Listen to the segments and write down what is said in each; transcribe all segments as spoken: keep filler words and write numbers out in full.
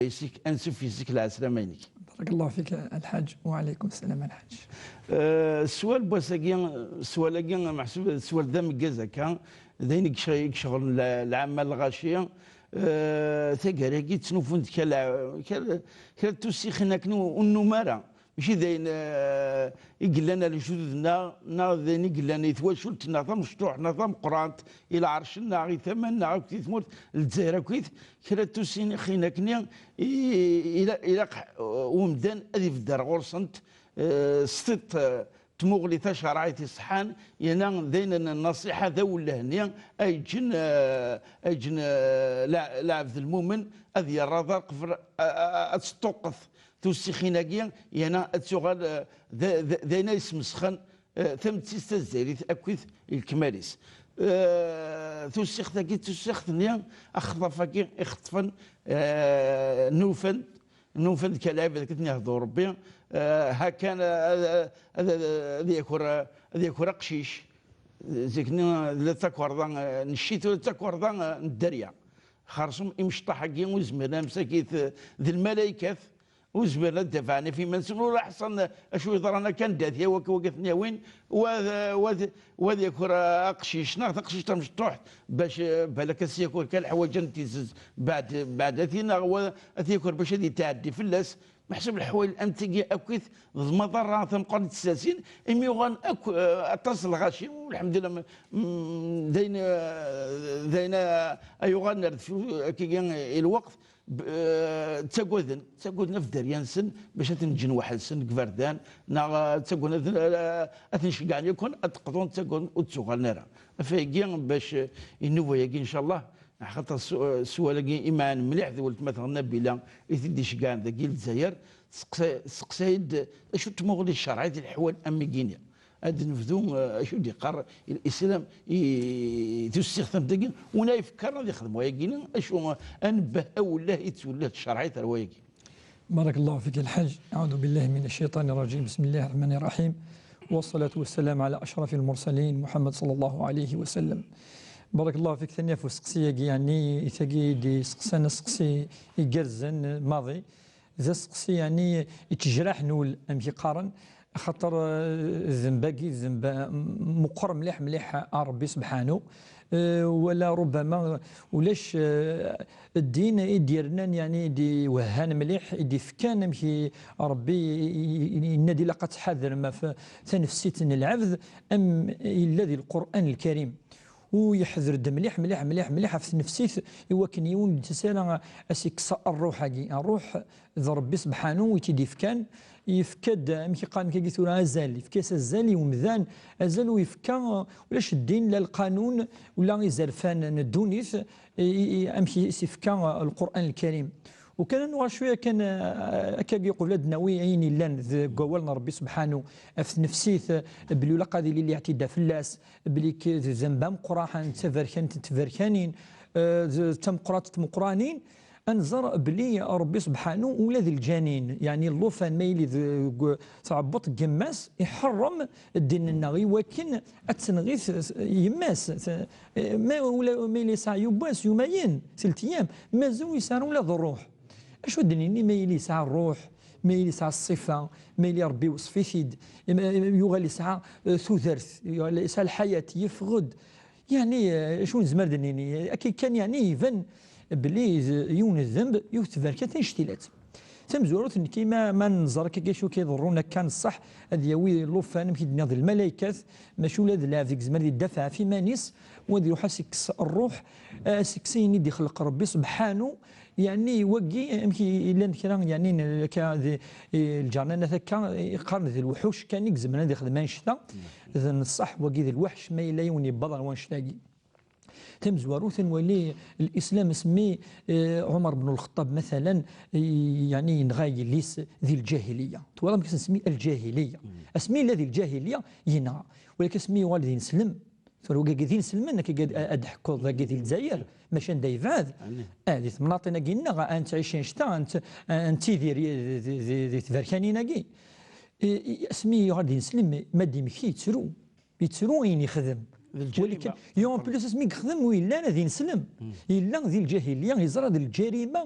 Yesik, ansuf yesik lɛeslama-inek. Barakallahu fik a Lḥaǧ. Wa ɛalaykum ssalam a Lḥaǧ. Sswal n wass-agi, sswal-agi meḥsub d sswal d ameggaz akka, d ayen i yecɣ- i iceɣlen lɛ- lɛamma n lɣaci. Taggara-agi ttnufun-d kra lɛ- kra kra n tussixin akken ur nnum ara. Mačči d ayen i yellan ar lejdud-nneɣ, neɣ d ayen i yellan i twacult-nneɣ tamecṭuḥt neɣ tameqqrant, i lɛerc-nneɣ, i tama-nneɣ akk, i tmurt n Lezzayer akkit, kra n tussixin akkenni i- i- ilaq umdan ad ibedder ɣur-sent s tiṭ tmuɣli tacerɛit iṣeḥḥan, yerna d ayen n nnasiḥa d awelleh-nni ay ǧǧen, ay ǧǧen lɛebd lmumen ad yerr aḍar qbel ad teṭṭuqqet tussixin-agi, yerna ad tuɣal d ayen ay yesmesxen tametti tazzayrit akkit i lekmal-is. Tussixt-agi d tussixt-nni, axeḍḍaf-agi ixeṭṭfen nufan nufan-d kan lɛibad akken ad ten-ihdu Rebbi, ha kan ad yaker aqcic. Zik-nni tella d takerḍa n cci, tura d takerḍa n dderya. Xersum imecṭaḥ-agi ur zmiren ara msakit d lmalaykat, ur zmiren ad dafɛen ɣef iman-nsen, ulaḥsan acu yeḍran akka anda ad t-yawi akka wagi ad ten-yawin, wa ad yaker aqcic neɣ taqcict tamecṭuḥt bac balak ad s-yaker kan leḥwayeǧ n tizet beɛd beɛd ad t-ineɣ, wa ad t-yaker bac ad yetɛeddi fell-as. Meḥsub leḥwayeǧ am tigi akkit d lmaḍerra tameqqrant i tsersin, imi uɣalen akk aṭas n lɣaci, lḥemdullah, d ayen d ayen ay uɣalen ar deffir akkagi i lweqt. Ttagaden, ttagaden ɣef dderya-nsen bac ad ten-ǧǧen weḥd-sen deg iberdan, neɣ ttagaden ad ten-ceggɛen yakk ad d-qḍun, ttagaden ur d-ttuɣalen ara. Ɣef wayagi bac i nnuba-yagi ncallah, axaṭer sswal-agi imeɛɛen mliḥ d weltma-tneɣ Nabila i t-id-iceggɛen dagi i Lezzayer, tesseqsay-d acu n tmuɣli ccerɛit i leḥwal am wigi-nni. Ad nebdu acu d-iqqar Lislam i tussiɣt am tagi, win ay ifekkaren ad ixdem wayagi-nni, acu anebbeh awelleh i tettwellih tcerɛit ar wayagi. بارك الله فيك الحاج. أعوذ بالله من الشيطان الرجيم. بسم الله الرحمن الرحيم. والصلاة والسلام على أشرف المرسلين محمد صلى الله عليه وسلم. بارك الله فيك. Tanemmirt ɣef useqsi-agi, yeɛni tagi d-iseqsan aseqsi igerrzen maḍi. D aseqsi yeɛni yettejraḥen ul, amek i qqaren, axaṭer ddnb-agi d ddnb meqqer mliḥ mliḥ ar Rebbi sebḥanu. Wala rubbama ulac ddin i d-yernan, yeɛni i d-iwehhan mliḥ, i d-ifkan, amek i Rebbi yenna-d ilaq ad tḥadrem ɣef tanefsit n lɛebd, am yella di Lqur'an Lkarim. U yeḥder-d mliḥ mliḥ mliḥ mliḥ ɣef tnefsit, i wakken yiwen ur d-yettas ara ad s-ikkes ṛṛuḥ-agi. Ṛṛuḥ d Rebbi sebḥanu i tt-id-ifkan. Yefka-d, amek i qqaren akkagi tura, azal. Yefka-yas azal i umdan, azal ur yefka ulac ddin, la lqanun, ula izerfan n ddunit, amek i s-ifka Lqur'an Lkarim. U kan ad nuɣal cwiya kan akkagi qbel ad d-nawi ayen yellan deg wawal n Rebbi sebḥanu ɣef tnefsit, belli ulaq ad yili liɛtida fell-as, belli d ddnb ameqqran, d taberkant n tberkanin, d tameqqrant n tmeqqranin. Ad nẓer belli Rebbi sebḥanu ula d lǧanin, yeɛni llufan, ma yili deg tɛebbuṭ n yemma-s, iḥeṛṛem ddin-nneɣ i wakken ad tenɣi yemma-s. Ma yili yesɛa yiwwas yumayen, telt iyam, mazal ur yesɛi ara ula d ṛṛuḥ. Acu ad d-nini ma yili yesɛa ṛṛuḥ, ma yili yesɛa ṣṣifa, ma yili Ṛebbi iweṣṣef-it-id, yuɣal yesɛa tudert, yuɣal yesɛa lḥayat, yeffeɣ-d. Yeɛni acu nezmer ad d-nini? Akka kan yeɛni iban belli d yiwen n ddnb, yiwet n tberkat annect-ilat. Tamezwarut, nekki ma, ma nẓer akka acu akka iḍerrun akka n ṣṣeḥ, ad yawi llufan, amek i d-nniɣ, d lmalaykat, maca ula d lɛebd i yezmer ad idafeɛ ɣef iman-is, u ad iruḥ ad s-ikkes ṛṛuḥ, ad s-ikkes ayen i d-ixleq Ṛebbi sebḥanu. Yeɛni wagi, amek i llan kra, yeɛni akka d lǧernanat akka i qqaren d lewḥuc kan i izemren ad ixdem annect-a. D nṣeḥ, wagi d lweḥc ma yella yiwen yewweḍ ɣer wannect-agi. Tamezwarut, ad nwali Lislam asmi Ɛumar ben Lxeṭṭab matalan, yeɛni yenɣa yelli-s di lǧahiliya. Twalaḍ amek i s-nsemmi? Lǧahiliya. Asmi yella di lǧahiliya yenɣa. Walakin asmi yuɣal d ineslem, tura wagi d inselmen, akka ad d-ḥkuḍ dagi di Lezzayer, maca anda yebɛed, ah, di temnaḍin-agi-nneɣ, ad nettɛici annect-a, ad nettidir di tberkanin-agi. Asmi yuɣal d ineslem, ma d-imekti yettru. Yettru ayen yexdem. Walakin, en plus, asmi yexdem ur yelli ara d ineslem. Yella di lǧahiliya, yeẓra d lǧarima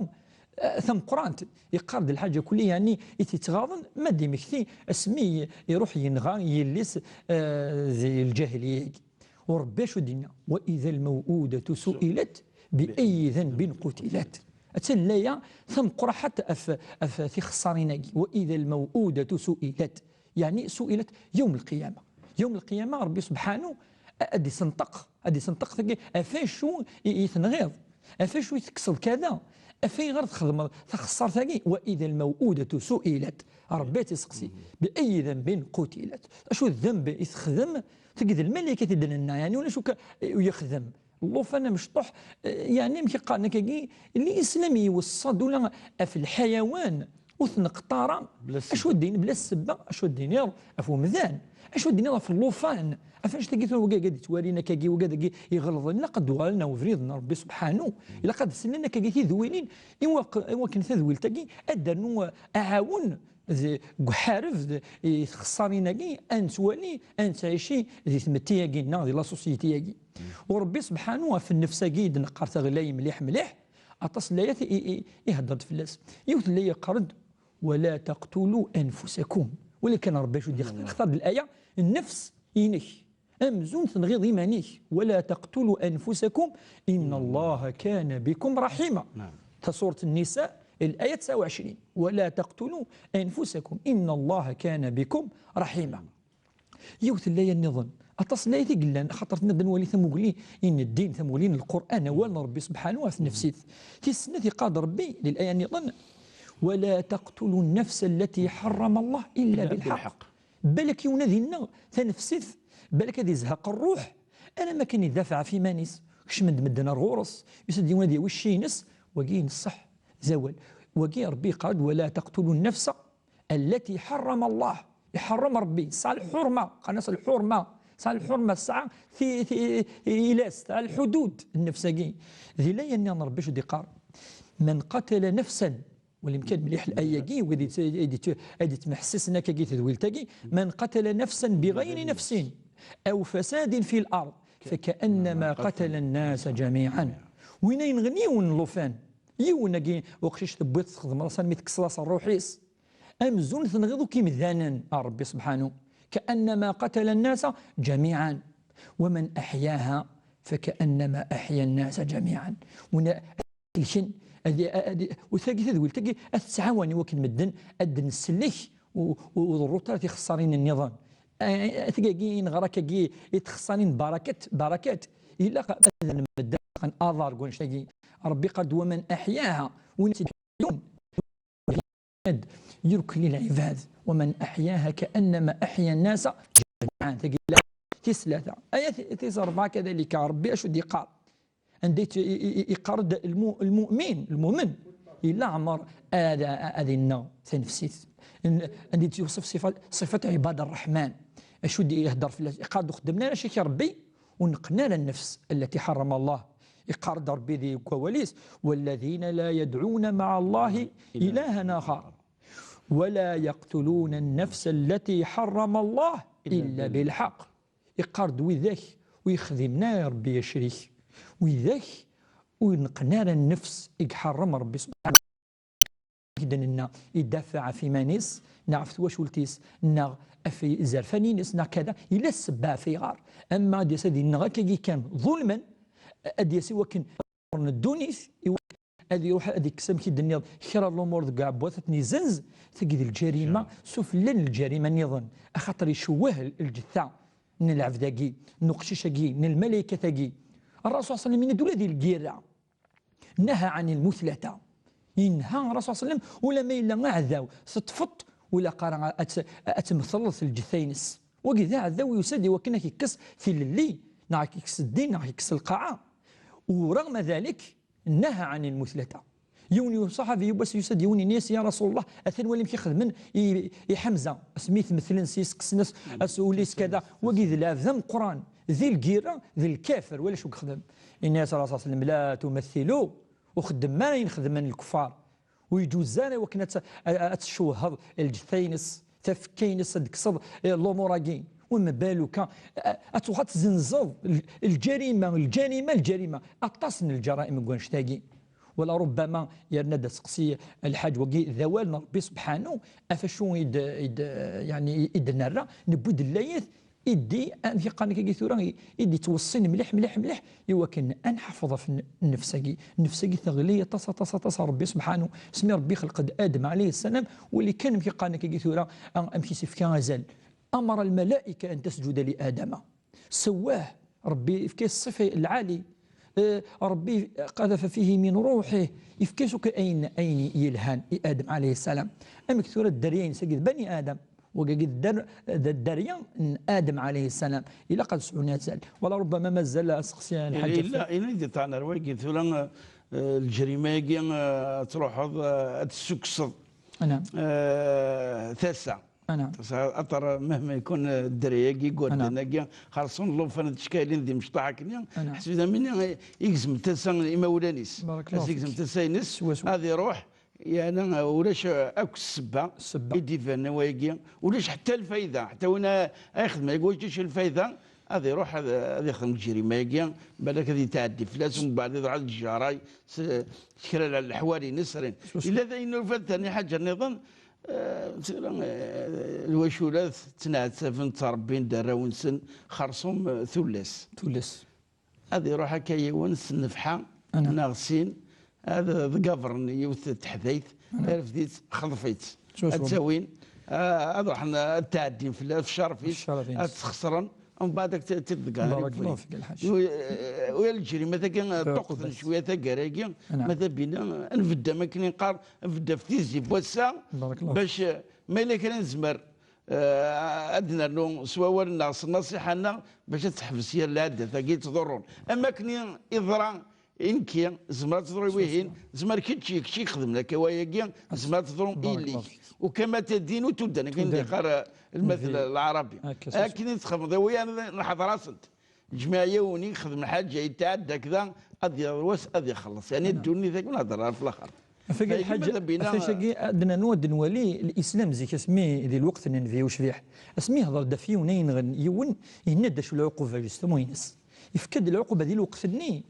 eh, tameqqrant. Yeqqar-d lḥaǧa kulli, yeɛni, i t-ittɣaḍen, ma d imekti, asmi iruḥ yenɣa yelli-s, eh, di lǧahiliya-agi. U Ṛebbi acu d-yenna? وإذا الموءودة سئلت بأي ذنب قتلت. Attan laya tameqqraḥat af, af tixeṣṣarin-agi. وإذا الموءودة سئلت. Yeɛni سئلت يوم القيامة. يوم القيامة Ṛebbi subḥanu a, ad isenṭeq, ad isenṭeq tagi, af acu i, i tenɣiḍ? Af acu i tekkseḍ kada? Af ayɣer txedmeḍ taxeṣṣart-agi? وإذا الموءودة سئلت. Ṛebbi ad tt-iseqsi. بأي ذنب قتلت. Acu d ddemb i texdem? Tagi d lmalaykat i d-nenna, yeɛni ulac akk i yexdem. Llufan amecṭuḥ, eh, yeɛni amek i qqaren akkagi, Lislam iweṣṣa-d ula ɣef lḥayawan, ur t-neqṭar ara. Bla ssebba. Acu ad d-tiniḍ? Bla ssebba, acu ad d-tiniḍ ɣef umdan? Acu ad d-tiniḍ ɣef llufan? Ɣef annect-agi tura wigad i d-ittwalin akkagi, wigad-agi iɣelḍen, ilaq ad d-uɣalen ar ubrid n Ṛebbi subḥanu. Ilaq ad slen akkagi tidwilin, i waq-, i wakken tadwilt-agi ad d-ternu, eh, aɛawen d, deg uḥareb d, i txeṣṣarin-agi, ad nettwali, ad nettɛici di tmetti-agi-nneɣ, di la société-agi. U Ṛebbi subḥanu ɣef nnefs-agi i d-neqqar taɣelay mliḥ mliḥ, aṭas n layat i, i, i, ihedder-d fell-as. Yiwet n laya yeqqar-d: ولا تقتلوا أنفسكم. Wali kan Ṛebbi acu d-yextar, yextar-d laya, nnefs-inek. Amzun tenɣiḍ iman-ik. ولا تقتلوا أنفسكم إن الله كان بكم رحيما. Naɛam. Ta surat Nisa, laya tesɛa u ɛecrin. ولا تقتلوا أنفسكم إن الله كان بكم رحيما. Yiwet n laya nniḍen. Aṭas n layat i yellan, axaṭer tenna-d ad nwali tamugli n ddin, tamugli n Lqur'an, awal n Ṛebbi subḥanu ɣef tnefsit. Tis snat, yeqqar-d Ṛebbi di laya nniḍen: ولا تقتلوا النفس التي حرم الله إلا إلا بالحق. بالحق. Balak yiwen ad inneɣ tanefsit, balak ad izheq ṛṛuḥ, alamma kan idafeɛ ɣef iman-is. Kecmen-d medden ar ɣur-s, yusa-d yiwen ad yawi cci-ines, wagi ineṣṣeḥ d awal. Wagi Ṛebbi yeqqar-d: ولا تقتلوا النفس التي حرم الله. Iḥeṛṛem Ṛebbi, tesɛa lḥurma, qqaren-as lḥurma, tesɛa lḥurma, tesɛa ti-, ti-, ilas, tesɛa lḥudud, nnefs-agi. Di laya nniḍen Ṛebbi acu d-iqqar? من قتل نفسا Walim kan mliḥ laya-agi, wid yett-, yett-, ad yettmeḥsisen akkagi tedwilt-agi: من قتل نفسا بغير نفس أو فساد في الأرض فكأنما قتل الناس جميعا. Win yenɣen yiwen n llufan, yiwen-agi uqcic tewwiḍ-t txedmeḍ-as armi tekkseḍ-as ṛṛuḥ-is, amzun tenɣiḍ akk imdanen, a Ṛebbi subḥanu, كأنما قتل الناس جميعا ومن أحياها فكأنما أحيا الناس جميعا. Win helken, ad, ad, u tagi tadwilt-agi ad tettɛawan i wakken medden ad d-nsellek u, u, ur ḍerrut ara tixeṣṣarin nniḍen. A, a, tagi i neɣra akkagi i txeṣṣarin barakat, barakat, ilaq ad nmedden aḍar deg wannect-agi. Ṛebbi qal-d: ومن أحياها, win ad tt-id-yeḥyun, يركل العباد ومن أحياها كأنما أحيا الناس جميعا. Tagi la, tis tlata. Aya ti-, tis ṛebɛa kadalika, Ṛebbi acu d-yeqqar? Anda i, i, i, iqqar-d lmu-, lmu'min, lmumen, ila ɛmer ad, ad inneɣ tanefsit. N-, anda i tt-yuṣef ṣifa-, ṣifat ɛibad ṛṛeḥman. Acu d-ihedder fell-as? Iqqar-d: ur xeddmen ara ccak i Ṛebbi, ur neqqen ara nnefs, التي حرم الله. Iqqar-d Ṛebbi di wawal-is: والذين لا يدعون مع الله إلها آخر ولا يقتلون النفس التي حرم الله إلا بالحق. Iqqar-d: widak ur yexdimen ara Ṛebbi acrik, widak ur neqqen ara nnefs i iḥeṛṛem Ṛebbi subḥanahu. Akken i d-nenna, idafeɛ ɣef iman-is, neɣ ɣef twacult-is, neɣ ɣef izerfan-ines, neɣ kada, yella ssebba ɣef ayɣer. Ama ad d-yas ad inneɣ akkagi kan ḍulmen, ad d-yas i wakken n ddunit, i wakken ad iruḥ ad ikkes, amek i d-tenniḍ, kra n lumuṛ deg uɛebbuḍ, ad ten-izenz, tagi d lǧarima, sufella n lǧarima nniḍen, axaṭer icewweh lǧetta n lɛebd-agi, n uqcic-agi, n lmalaykat-agi. Ṛṛasul ṣalla Llahu ɛalayhi wa sallam yenna-d ula di lgirra, نهى عن المثلة. Yenha Ṛṛasul ṣalla Llahu ɛalayhi wa sallam, ulamma yella aɛdaw, teṭṭfeḍ-t, ur ilaq ara ad t-, ad tmetleḍ s lǧetta-ines. Wagi d aɛdaw yusa-d i wakken ad k-ikkes tilelli, neɣ ad k-ikkes ddin, neɣ ad k-ikkes lqaɛa. ورغم ذلك نهى عن المثلة. Yiwen n uṣaḥabi yiwwas yusa-d yiwen yenna-yas: يا رسول الله, atan wali amek i xedmen i, i Ḥamza, asmi i t-metlen s yisekksen-as, as ul-is kada. Wagi d lɛebd ameqqran, di lgirra, d lkafir, wala acu i yexdem. Yenna-yas Ṛṛasul ṣalla Llahu ɛalayhi wa sallam: لا تمثلوا, ur xeddmem ara ayen xedmen lkuffar. Ur yeǧuz ara i wakken ad t-, ad, ad tcewheḍ lǧetta-ines, tafekka-ines, ad d-tekkseḍ, eh, lumuṛ-agi. وما بالك, eh, ad truḥeḍ ad tzenzeḍ l-, lǧarima, lǧarima, lǧarima. Aṭas n lǧaraim deg wannect-agi. Wala rubbama yerna-d aseqsi lḥaǧ wagi d awal n Rebbi subḥanu, ɣef acu i d, i d, yeɛni, i d-nerra, newwi-d llayat, i d, amek i qqaren akkagi tura, i d-yettweṣṣin mliḥ, mliḥ, mliḥ, i wakken ad nḥafeḍ ɣef n-, nnefs-agi. Nnefs-agi teɣli aṭas, aṭas, aṭas ɣer Rebbi subḥanu. Asmi Rebbi ixleq-d Adem ɛalayhi ssalam, wali kan amek i qqaren akkagi tura, a-, amek i s-ifka azal. أمر الملائكة أن تسجد لآدم. سواه، Rebbi yefka-as ṣṣifa lɛali. Eh, Rebbi قذف فيه من روحه, yefka-as akk ayen, ayen yelhan i Adem ɛalayhi ssalam. Amek tura dderya-ines-agi d bani Adam, wagagi d dder-, d dderya n Adem ɛalayhi ssalam. Ilaq ad sɛun azal. Wala rubbama mazal aseqsi a Lḥaǧ Illa, Afan. Illa i d-iṭṭɛen ar wagi tura, eh, leǧrima-agi, eh, ad truḥeḍ, eh, ad tessukkseḍ, Naam. eh, tasa. Ana. Aṭer, mahma yekun, eh, dderya-agi, igerdan-agi, xerṣun llufan d tcekkalin d imecṭaḥ akkenni, Ana. Ḥseb d amini i, i gezmen tasa n imawlan-is. Barakallahu As fik. Igzem tasa-ines, Swaswa. Ad iruḥ, yeɛni, ulac, eh, akk ssebba Ssebba. I d-ibanen wayagi, ulac ḥetta lfayda, ḥetta win a, a ixedmen agi ulac lfayda, ad iruḥ ad, ad ixdem lǧrima-agi, balak ad yetɛeddi fell-as, umbeɛd ad iruḥ ad yejjaray s, s kra n leḥwal-ines, rin. Swaswa. Illa d ayen ufan tani ḥaǧa nniḍen, Eh, tura, eh, lwacula ttneɛtaben, ttrebbin-d arraw-nsen, xerṣum, eh, tullas. Tullas. Ad iruḥ akka yiwen s nnefḥa, Ana. Neɣ sin, ad ḍeggabren yiwet n teḥdayt, Ana. Tarfed-itt, xḍef-itt. Swaswa. Ad tt-awin, ah, ad ruḥen, ad tɛeddin fell-as, f ccerf-is, F ccerf-ines. Ad tt-xeṣren. Mbeɛd ad tt-id-ḍeggren. Barakallahu fik, a Lḥaǧ. Wi, eh, wi leǧrimat-agi, ṭṭuqten cwiya taggara-agi, Naam. Ma tabina, nbedd am akken i neqqar, nbedd ɣef tizi n wass-a, Barakallahu bac, eh, ma yella kra nezmer, eh, ad d-nernu s wawal-nneɣ, s nnasiḥa-nneɣ, bac ad teḥbes yir lɛaddat-agi yettḍurrun. Am akken i, iḍra i nekki, tezmer ad teḍru i wihin, tezmer kečč, kečč i ixedmen akka wayagi, tezmer ad teḍru i yelli-k. Barakallahu fik. Ukama tadin u tuddan, akken Tuddan. Di-, qqar, eh, lmatel Mithli. Lɛarabi. Akka, swaswa. Akken i txedmeḍ i wiyaḍ, nḥeḍer-asent. Ǧmiɛ yiwen i ixedmen lḥaǧa yetɛedda kda, ad yaweḍ wass ad ixelleṣ. Yeɛni ddunit akken ad terr ɣef laxert. Afagi Fakken lḥaǧa, ma d abina afagi ad d-nernu ad d-nwali Lislam zik asmi di lweqt n Nnbi ucbiḥ. Asmi yehder-d ɣef yiwen ay yenɣen yiwen, yenna-d acu lɛuquba justement-ines. Yefka-d lɛuquba di lweqt-nni.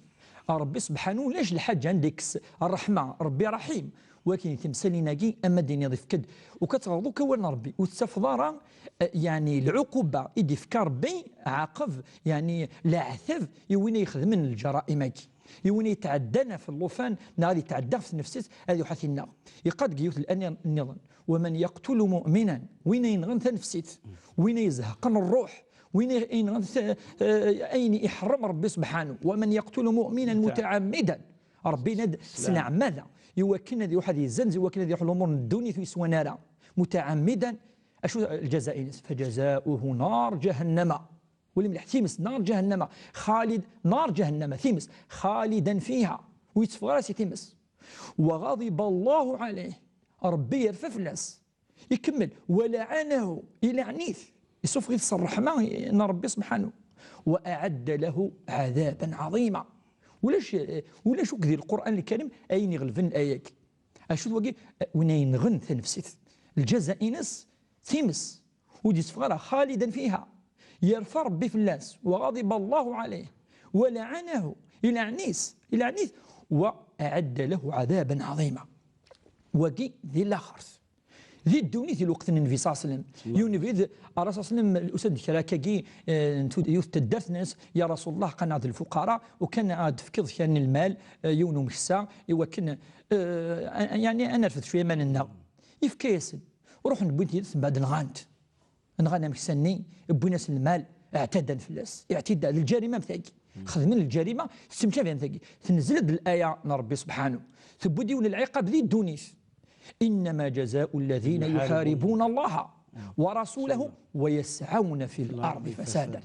Ṛebbi sebḥanu ulac lḥaǧa anda yekkes ṛṛeḥma, Ṛebbi ṛaḥim. Walakin timsalin-agi, ama d-iniḍ ifka-d, u ka teɣreḍ akk awal n Ṛebbi, ur tettafeḍ ara, eh, yeɛni lɛuquba i d-ifka Ṛebbi, ɛaqeb, yeɛni leɛtab i win ay ixedmen lǧaraim-agi. I win yetɛeddan ɣef llufan, neɣ ad yetɛedda ɣef tnefsit, ad iruḥ ad t-inneɣ. Yeqqar deg yiwet l-aya nniḍen, ومن يقتل مؤمنا, win ay yenɣen tanefsit, win ay izehqen ṛṛuḥ, win ay yenɣen ta-, eh, ayen iḥeṛṛem Ṛebbi subḥanu, ومن يقتل مؤمنا متعمدا, Ṛebbi yenna-d s leɛmada, i wakken ad iruḥ ad yezzenz, i wakken ad iruḥ lumuṛ n ddunit ur yeswan ara, متعمدا, acu lǧaza-ines? فجزاؤه نار جهنم. Wali mliḥ, times, نار جهنم. خالد، نار جهنم, times. خالدا فيها. Ur yetteffeɣ ara si times. وغضب الله عليه. Ṛebbi yerfa fell-as. Ikemmel. ولعنه. Ileɛn-it. Isuffeɣ-it s ṛṛeḥma n Ṛebbi subḥanu. وأعد له عذابا عظيما. Ulac, ulac akk di Lqur'an Lkarim ayen iɣelben aya-agi. Acu d wagi? Win ay yenɣen tanefsit. Lǧaza-ines, times. Ur d-yetteffeɣ ara, خالدا فيها. Yerfa Ṛebbi fell-as, وغضب الله عليه، ولعنه, ileɛn-it, ileɛn-it, وأعد له عذابا عظيما. Wagi di laxert. Di ddunit, di lweqt n Nnbi صلى الله عليه وسلم. Yiwen Nnbi, Ṛṛasul صلى الله عليه وسلم, usa-d kra akkagi, eh, n tud-, yiwet n taddart-nnes, يا رسول الله, qqaren-aɣ-d lfuqara, u kan ad d-tefkiḍ kra n lmal, eh, yiwen umeksa, i wakken, eh, a-, yeɛni ad nerfed cwiya iman-nneɣ. Yefka-yasen. Ruḥen, wwin-t yid-sen, mbeɛd nɣan-t. Nɣan ameksa-nni, wwin-as lmal, اعتدى fell-as. اعتدى, d lǧarima am tagi. Xedmen lǧarima, tettemcabi am tagi. Tenzel-d laya n Ṛebbi subḥanu. Tewwi-d yiwen lɛiqab di ddunit. إنما جزاء الذين يحاربون الله ورسوله ويسعون في الأرض فسادا.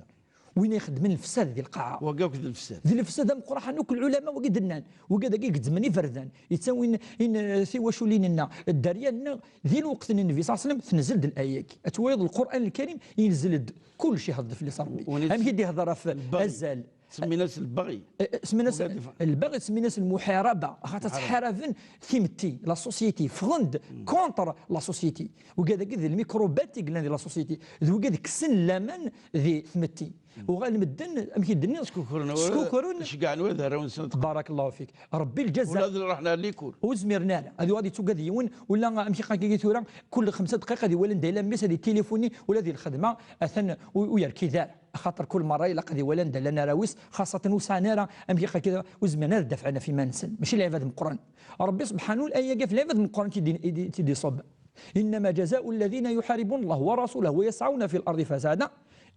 Win ixeddmen lefsad di lqaɛa. Wagi akk d lefsad. D lefsad ameqqran akk lɛulama wagi d-nnan. Wagi dagi gezzmen iberdan. Yettawin in, tiwaculin-nneɣ, dderya-nneɣ, di lweqt n Nnbi صلى الله عليه وسلم, tenzel-d laya-agi. Ad twaliḍ Lqur'an Lkarim, yenzel-d kullec ihedder fell-as Ṛebbi. Amek i d-ihedder ɣef azal, Semmin-as lbaɣi. Semmin-as lbaɣi, semmin-as lmuḥaraba, xaṭer ttḥaraben timetti, la société, ffɣen-d contre la société. Wigad-agi d lmikrubat i yellan di la société, d wigad kksen laman di tmetti. Uɣal medden, amek i d-nniɣ, skukren, ceggɛen wid arraw-nsen. Barakallahu fik. Rebbi lǧaza. Ula d ruḥen ar likul. Ur zmiren ara. Ad yuɣal yettugad yiwen, ula amek i qqaren tura, kul xemsa dqayeq ad iwali anda yella mmi-s, ad yettilifuni, ula di lxedma, atan ur yerkid ara. Axaṭer kul merra ilaq ad iwali anda llan arraw-is, xaṣṣaten ur sɛan ara amek i qqaren, ur zmiren ad dafɛen ɣef iman-nsen. Mačči lɛibad meqqren. Rebbi subḥanu, aya-agi ɣef lɛibad meqqren i d-iṣubb. إنما جزاء الذين يحاربون الله ورسوله ويسعون في الأرض فسادا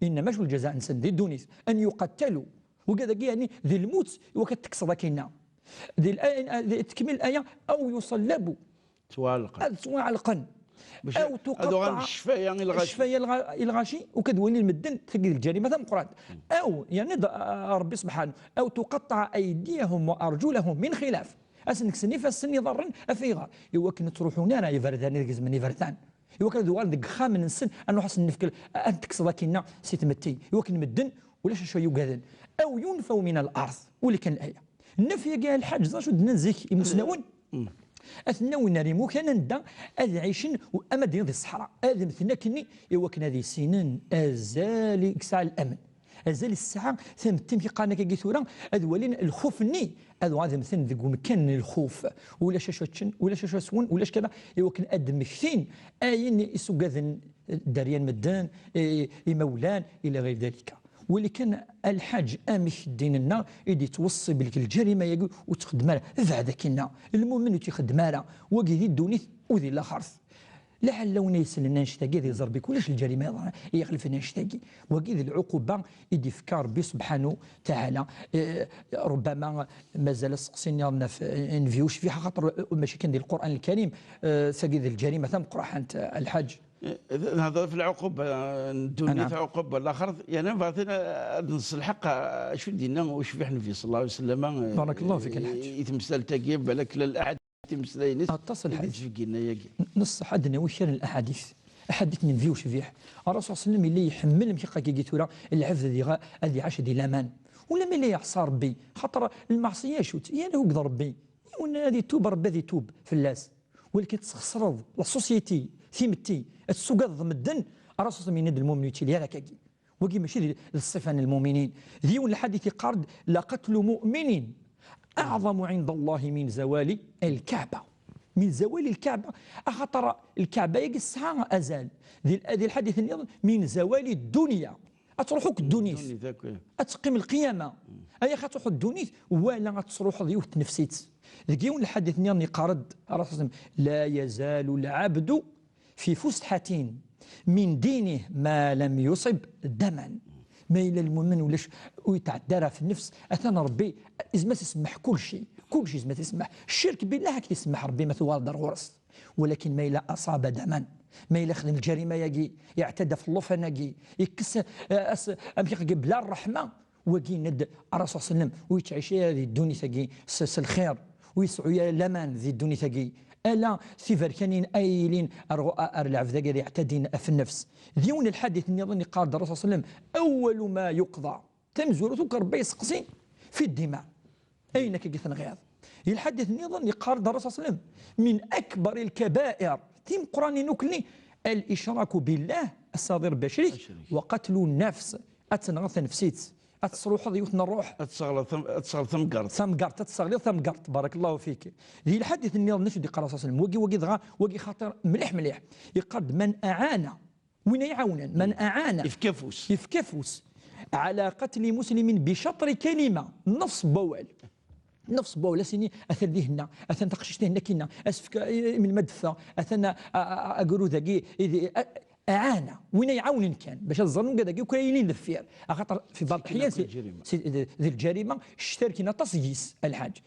إنما شو الجزاء نسن دي دونيس أن يقتلوا. Wigad-agi, yeɛni, di lmut, iwakken ad tekkseḍ akinna. Di tekmil aya, أو يصلبوا. Ttwaɛelqen. Ad ttwaɛelqen. Aw tuqaṭṭeɛ ccfaya i lɣaci. Ccfaya i lɣaci, u kad walin medden, tagi d lǧarima tameqqrant. Aw, yeɛni-d Rebbi subḥanu, أو تقطع أيديهم وأرجلهم من خلاف. Ad sen-kksen ifassen, iḍarren, af ayɣer? Iwakken ur ttruḥun ara iberdan i gezmen iberdan. Iwakken ad uɣalen deg ixxamen-nsen, ad nruḥ ad sen-nefk, ad tekkseḍ akinna si tmetti. Iwakken medden, ulac acu ay ugaden. أو ينفوا من الأرض. Uli kan aya. Nnefy-agi a Lḥaǧ, ẓer acu d-nnan zik imusnawen? Ad ten-awin ar imukan anda ad ɛicen, ama d-iniḍ di ṣṣeḥra. Ad mmten akkenni iwakken ad issinen azal i yesɛa lamn. Azal i tesɛa tmetti, amek i qqaren akkagi tura, ad walin lxuf-nni, ad uɣalen ad mmten deg umkan n lxuf. Ulac acu ad ččen, ulac acu ad swen, ulac kada, iwakken ad d-mmektin ayen isugaden dderya n medden, i-, imawlan, ila ɣir dalika. Wali kan a Lḥaǧ amek ddin-nneɣ i d-yettweṣṣi belk lǧarima-yagi ur tt-xeddem ara, bɛed akkinna. Lmumen ur tt-ixeddem ara, wagi di ddunit u di laxert. Laɛella win ay yessnen annect-agi ad iẓer belk ulac lǧarima yeḍran i ixelfen annect-agi. Wagi d lɛuquba i d-ifka Rebbi subḥanu taɛala. Eh, rubbama mazal aseqsi nniḍen ɣef, eh, nnbi ucbiḥ, axaṭer, eh, mačči kan di Lqur'an Lkarim, eh, tagi d lǧarima tameqqraḥant, eh, a Lḥaǧ. Eh, nehder ɣef lɛuquba n ddunit, ɛuquba n laxert, yerna bɣiɣ ad nselḥeq acu d-yenna ucbiḥ Nnbi صلى الله عليه وسلم, eh, i temsalt-agi, balak llan lḥadit timeslayin-is i d-yettbeggin ayagi. N-, n ṣṣeḥ ad d-nawi kra n laḥadit. Aḥadit n Nnbi ucbiḥ. Ṛṛasul صلى الله عليه وسلم yella iḥemmel amek akka-agi tura lɛebd ad iɣa-, ad iɛac di laman. Ula ma yella yeɛṣa Rebbi, xaṭer lmeɛṣiyya acu-tt? Yal ugd Rebbi. Yiwen ad itub, Rebbi ad itub fell-as. Walakin tesxesreḍ la société, timetti, ad tessugadeḍ medden, Ṛṛasul صلى الله عليه وسلم yenna-d lmumen ur yettili ara akkagi. Wagi mačči d, d ṣṣifa n lmuminin. D yiwen lḥadit yeqqar-d: لقتل مؤمن أعظم عند الله من زوال الكعبة. من زوال الكعبة. Axaṭer Lkaɛba-yagi tesɛa azal. Di, di lḥadit nniḍen: من زوال الدنيا. Ad truḥ akk ddunit. Ddunit akk, eh. Ad teqqim lqiyama. Ay ax ad truḥ ddunit, wala ad tesruḥeḍ yiwet tnefsit. Deg yiwen lḥadit nniḍen yeqqar-d Ṛṛasul صلى الله عليه وسلم: لا يزال العبد في فسحة من دينه ما لم يصب دما. Ma yella lmumen ulac, ur yetɛedda ara ɣef nnefs, atan Rebbi izmer ad t-isemmeḥ kulci. Kulci izmer ad t-isemmeḥ. Ccirk billah ad k-t-isemmeḥ Rebbi ma tuɣaleḍ ar ɣur-s. Walakin ma yella أصاب دما, ma yella xdem lǧarima-yagi, yeɛtad ɣef llufan-agi, yekkes, eh, as-, amek i qqaren, bla ṛṛeḥma, wagi yenna-d Ṛṛasul صلى الله عليه وسلم, ur yettɛic ara di ddunit-agi s, s lxir, ur yesɛu ara laman di ddunit-agi, ala tiberkanin ay yilin ar, ar lɛebd-agi ad yeɛtadin ɣef nnefs. D yiwen lḥadit nniḍen yeqqar-d Ṛṛasul صلى الله عليه وسلم: أول ما يقضى, tamezwarut akk Rebbi yeseqsi, في الدماء. Ayen akka i tenɣiḍ. Di lḥadit nniḍen yeqqar-d Ṛṛasul صلى الله عليه وسلم: من أكبر الكبائر, timeqqranin akkenni, الإشراك بالله, ad tesɛiḍ i Rebbi acrik, وقتل النفس, ad tenɣeḍ tanefsit, ad tesruḥeḍ yiwet n ṛṛuḥ. Ad tesseɣleḍ tam-, ad tesseɣleḍ tamgerḍt. Tamgerḍt, ad tesseɣliḍ tamgerḍt, barakallahu fik. Di lḥadit nniḍen acu d-yeqqar Ṛṛasul صلى الله عليه وسلم, wagi, wagi dɣa, wagi xaṭer mliḥ mliḥ. Yeqqar-d: من أعان, win ay iɛawnen, من أعان, yefka afus, yefka afus, على قتل مسلم بشطر كلمة, nnefṣ n wawal. Nnefṣ n wawal, ad s-yini atan dihinna, atan taqcict-ihin akkinna, asefk, eh, melmi ad d-teffeɣ, atan a-, a-, a-, agrud-agi, i di-, a-, أعان, win ay iɛawnen kan, bac ad ẓren ugad-agi akk ay yilin deffir. Axaṭer fi بعض الأحيان si, si, di, di lǧarima, ctarken aṭas yis, a Lḥaǧ.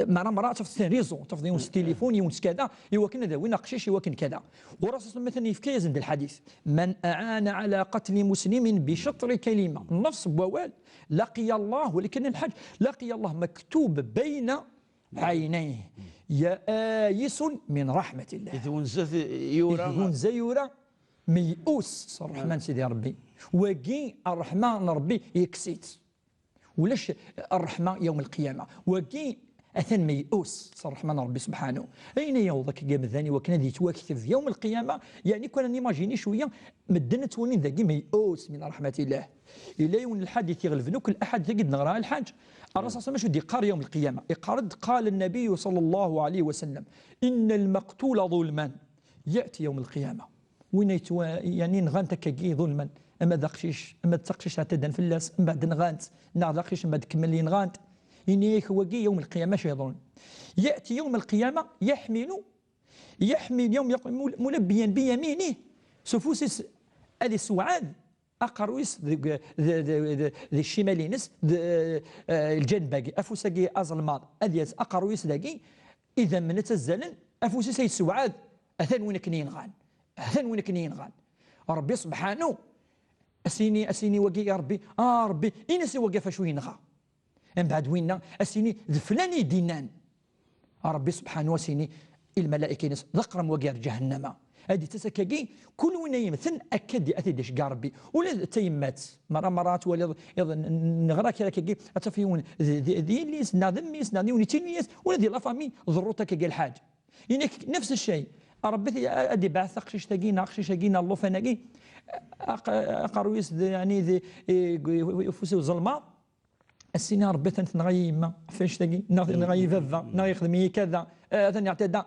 Merra, merra, tafeḍ tin raison, tafeḍ yiwen s tilifun, yiwen s kada, iwakken ad awin aqcic, iwakken kada. Ur-, Ṛṛasul مثلا yefka-yasen-d lḥadit: من أعان على قتل مسلم بشطر كلمة, nnefṣ n wawal, لقي الله, walakin a Lḥaǧ, لقي الله مكتوب بين عينيه يا آيس من رحمة الله. I twenza yura. I twenza yura, meyus s Ṛṛeḥma n Sidi Ṛebbi. Wagi, Ṛṛeḥma n Ṛebbi yekkes-itt. Ulac ṛṛeḥma yawm lqiyama. Wagi atan meyus s ṛṛeḥma n Ṛebbi subḥanu. Ayen ay yaweḍ akka amdan i wakken ad yettwakteb yawm lqiyama, yeɛni kan ad nimajini cwiya, medden ad ttwalin dagi meyus min ṛeḥmatillah. Yella yiwen n lḥadit iɣelben akk laḥadit-agi d-neɣra a Lḥaǧ. Ṛṛasul صلى الله عليه وسلم acu d-yeqqar yawm lqiyama? Iqqar-d, قال النبي صلى الله عليه وسلم: إن المقتول ظلما يأتي يوم القيامة. Win ay yettwa-, yeɛni nɣan-t akkagi ḍulman, ama d aqcic, ama d taqcict ɛtaddan fell-as, mbeɛd nɣan-t, neɣ d aqcic, mbeɛd kemmel yenɣan-t. Ini-ak wagi yawm lqiyama acu yeḍrun. يأتي يوم القيامة يحمل، يحمل يوم يق-، مل-، ملبيا بيمينه, s ufus-is ad issewɛad aqerruy-is deg, d, d, d, di ccimal-ines, d, eh, lǧanb-agi, afus-agi azelmaḍ, ad yerr aqerruy-is dagi, idammen ad ttazzalen, afus-is ad yessewɛad, atan win akken yenɣan, atan win akken yenɣan. Ṛebbi subḥanu, as-yini, as-yini wagi, ya Ṛebbi, a Ṛebbi, ini-as i wagi ɣef acu yenɣa. Mbeɛd winna, as-yini, d flan i d-innan. Ṛebbi subḥanu as-yini i lmalayka-ines, d aqrem wagi ar ǧahennama. Ad d-ittas akkagi, kul win ay yemmten, akka di, ad t-id-iceggeɛ Ṛebbi. Ula d tayemmat, merra, merra ad twaliḍ, iḍ-, n-, neɣra kra akkagi, ad taf yiwen d, d, d yelli-s, neɣ d mmi-s, neɣ d yiwen yettini-as, ula di la famille, ḍerrut akkagi lḥaǧ. Inek, nefs ccay. Ṛebbi t-, ad d-ibɛet taqcict-agi, neɣ aqcic-agi, neɣ llufan-agi, aq-, aqerruy-is d, yeɛni, d, i, i, ufus-iw ẓelmaḍ, As-ini Ṛebbi atan tenɣa-yi yemma, ɣef annect-agi, neɣ tenɣa-yi baba, neɣ yexdem-iyi kada, eh, atan yeɛtadda.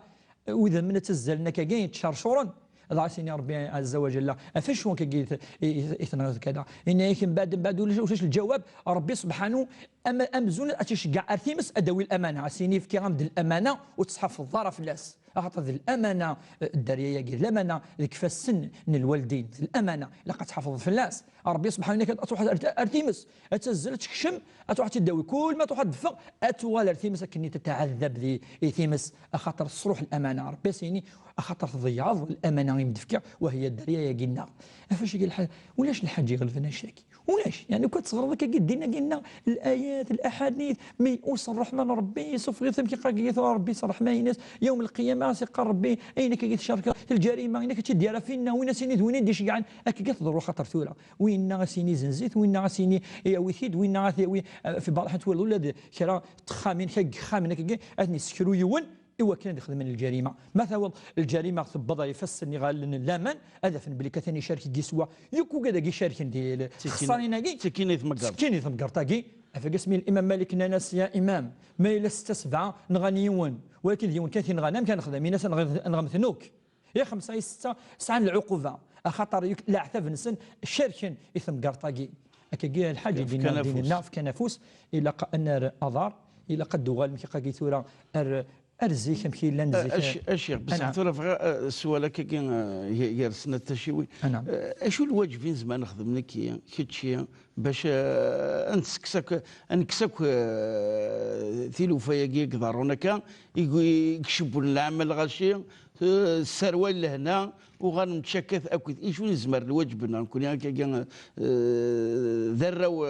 Wid ammen ad ttazzalen akkagi, yettcercuren. Dɣa as-ini Ṛebbi Azza wa Jalla, ɣef acu akkagi i t-, i, i, i tenɣiḍ kada? Ini-ak mbeɛd, mbeɛd ulac, ulac lǧawab, Ṛebbi subḥanu, am-, amzun ad tt-iceggeɛ ar times ad d-tawi lamana. As-ini fkiɣ-am-d lamana ur tt-tḥafeḍeḍ ara fell-as. Axaṭer d lamana, eh, dderya-agi, d lamana deg ifassen n lwaldin, d lamana, ilaq ad tḥafeḍeḍ fell-as. Ṛebbi subḥanu yenna-k ad truḥ ar, ar times, ad tazzel, ad tekcem, ad truḥ ad tt-id-tawi. Kul ma truḥ ad d-teffeɣ, ad tuɣal ar times akken i tetɛeddab di, i times, axaṭer tesruḥ lamana. Ṛebbi as-yini, axaṭer tḍeyyɛeḍ lamana i m-d-fkiɣ, wa hiya dderya-agi-nneɣ. Ɣef wacu-agi lḥal? Ulac lḥaǧa iɣelben annect-agi. Ulac, yeɛni, kan teẓreḍ akka ddin-agi-nneɣ, layat, laḥadit, mi usen ṛṛeḥma n Ṛebbi, isuffeɣ-it amek iqqar-agi tura Ṛebbi s ṛṛeḥma-ines, yawm lqiyama, as-iqqar Ṛebbi, ayen akka i tcerkeḍ, lǧarima, ayen akka tt-id-yerra finna, win as-yini d win i d-icegɛen, akka i tḍerru, xaṭer tura. Winna as-yini zenz-it, winna as-yini yawi-t-id, winna ad t-yawi, eh, fi berraḥ n twal ula d kra n texxamin, kra n yexxamen akkagi, ad ten-yessekru yiwen, i wakken ad xedmen lǧarima. Ma tawiḍ lǧarima tewweḍ ɣer ifassen iɣallen n laman, ad afen belli atan icerk deg yiswa, yakk ugad-agi icerken di l-, txeṣṣarin-agi. Ttekkin i temgerḍt. Ttekkin i temgerḍt-agi. Afeg asmi Imam Malik nnan-as, ya Imam, ma yella setta sebɛa nɣan yiwen, walakin d yiwen kan i nɣan, amek ad nexdem? Ini-as, nɣ-, nɣem-ten akk. Ya xemsa, ya setta, sɛan lɛuquba, axaṭer yakk leɛtab-nsen cerken i temgerḍt-agi. Akkagi lḥaǧ i d-inna ddin-nneɣ, fkan afus, ilaq ad nerr aḍar, ilaq ad d-uɣal mkiqagi tura ar, ar zik, amek i llan zik. Acix, bessah tura bɣiɣ, eh, sswal akkagi, eh, gar snat taciwin. Eh, acu lwaǧeb i nezmer nexdem nekki, kečči, bac, eh, ad nessekkes akk, ad nekkes akk, eh, tilufa-yagi i iḍerrun akka, i, i icewwlen lɛamma lɣaci, eh, sserwal lehna, uɣal nettcakkat akkit. Acu nezmer lwaǧeb-nneɣ nekkni akkagi, eh, d arraw,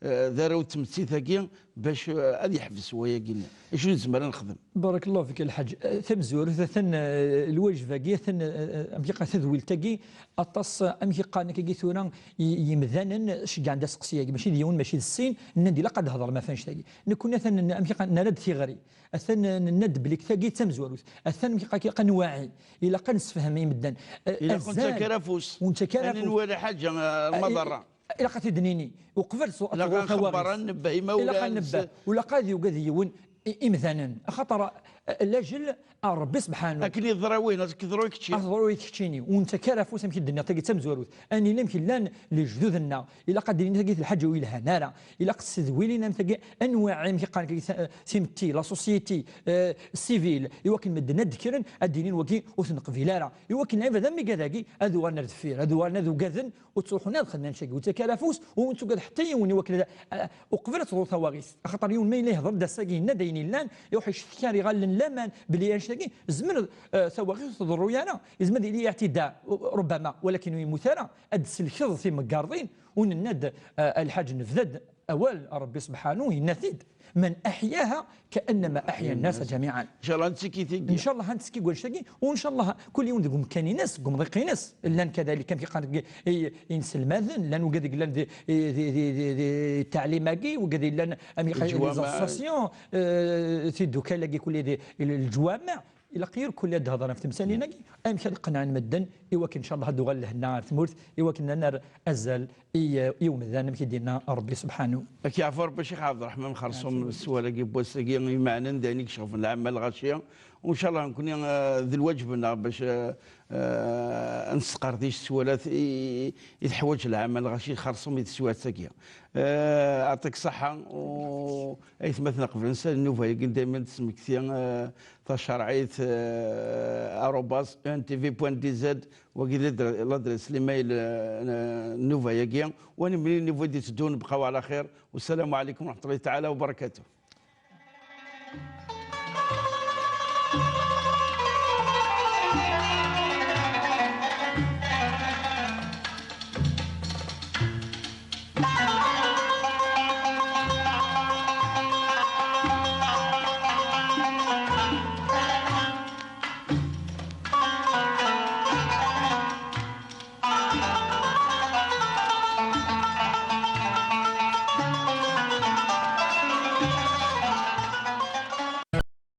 eh, d arraw n tmetti-agi, bac, eh, ad yeḥbes wayagi-nni? Acu nezmer ad nexdem? Barakallahu fik a Lḥaǧ. Eh, tamezwarut, atan, eh, lwaǧeb-agi, atan, eh, eh, amek iqqar, tadwilt-agi, aṭas, eh, amek iqqaren akkagi tura, i, yimdanen ceggɛen-d aseqsi-agi, mačči d yiwen, mačči d sin, nnan-d ilaq ad d-hedrem ɣef annect-agi. Nekkni atan, amek iqqar, nerra-d tiɣri. Atan, eh, nenna-d belli tagi d tamezwarut. Atan, amek iqqar, ilaq ad nwaɛi. Ilaq ad nessefhem i medden. Eh, ilaq ur nettak ara afus. Ur nettak ara afus. Ad nwali ḥaǧa, eh, eh, lmaḍerra. Ilaq ad t-id-nini. Uqbel ad teḍru tawaɣit. Ilaq ad nxebber, ad nnebbeh imawlan. Ilaq ad nnebbeh. Ur ilaq ad yugad yiwen i, imdanen. Axaṭer, eh, lajel, a Ṛebbi sebḥanu. Akken i teḍra wihin, ad k-teḍru i kečči. Ad teḍru i keččini. Ur nettak ara afus, amek i d-nniɣ, tagi d tamezwarut. Ad nili amek llan lejdud-nneɣ. Ilaq ad d-nini tagi d lḥaǧa ur yelhan ara. Ilaq ad tt-ssedwilin am tagi, anwaɛi, amek i qqaren tagi, ta-, timetti, la société, eh, civile, i wakken medden ad d-kkren, ad d-inin wagi ur t-neqbil ara. I wakken lɛibad am igad-agi ad uɣalen ar deffir, ad uɣalen ad ugaden, ur ttruḥun ad xedmen cagi, ur ttaki ara afus, ur nettugad ḥetta yiwen i wakken ad, a-, uqbel ad teḍru tawaɣit. Axaṭer yiwen ma yella yehder-d ass-agi, yenna-d ayen yellan, iruḥ icetki ar iɣallen n laman, belli annect-agi, zmer, eh, tawaɣit ur tḍerru ara, yezmer ad yili iɛtida, rubbama, walakin ur yemmut ara, ad d-tselkeḍ timeggarḍin, u nenna-d, eh, a Lḥaǧ nebda-d, Awal Ṛebbi subḥanu yenna-t-id: من أحياها كأنما أحيا الناس جميعا. Incallah, ad nettekki tigi. Incallah, ad nettekki deg wannect-agi, u incallah, kul yiwen deg umkan-ines, deg umḍiq-ines, llan kadalik, amek i qqaren, i, inselmaden, llan wigad i yellan di, di, di, di, di, di ttaɛlim-agi, wigad i yellan, amek i qqaren, les associations, euh, tiddukal-agi, kul di, leǧwameɛ, ilaq irkul ad d-hedren ɣef temsalin-agi, amek ad qenɛen medden, i wakken, incallah, ad d-uɣal lehna ar tmurt, i wakken ad nerr azal i, i umdan, amek i d-yenna Ṛebbi subḥanu. Ad k-yeɛfu Ṛebbi, Ccix Ɛebderreḥman Xerṣum, s sswal-agi n wass-agi imeɛnen d ayen i iceɣben lɛamma lɣaci. U incallah, nekkni, eh, d lwaǧeb-nneɣ bac, eh, eh, ad nesqerdic sswalat i, i teḥwaǧ lɛamma lɣaci Xerṣum i teswiɛt-agi. Eh, aɛṭik ṣṣeḥḥa, u aytmaten qeblen s nnuba-agi daymen tesmekti, eh, tacerɛit, eh, arobas E N T V point D Z, wagi d ladr-, ladres, l'email, eh, n nnuba-agi. U ad nemlil nnuba i d-iteddun, bqaw ɛla xir. Wassalamu ɛalaykum wa raḥmatullahi taɛala wa barakatuh.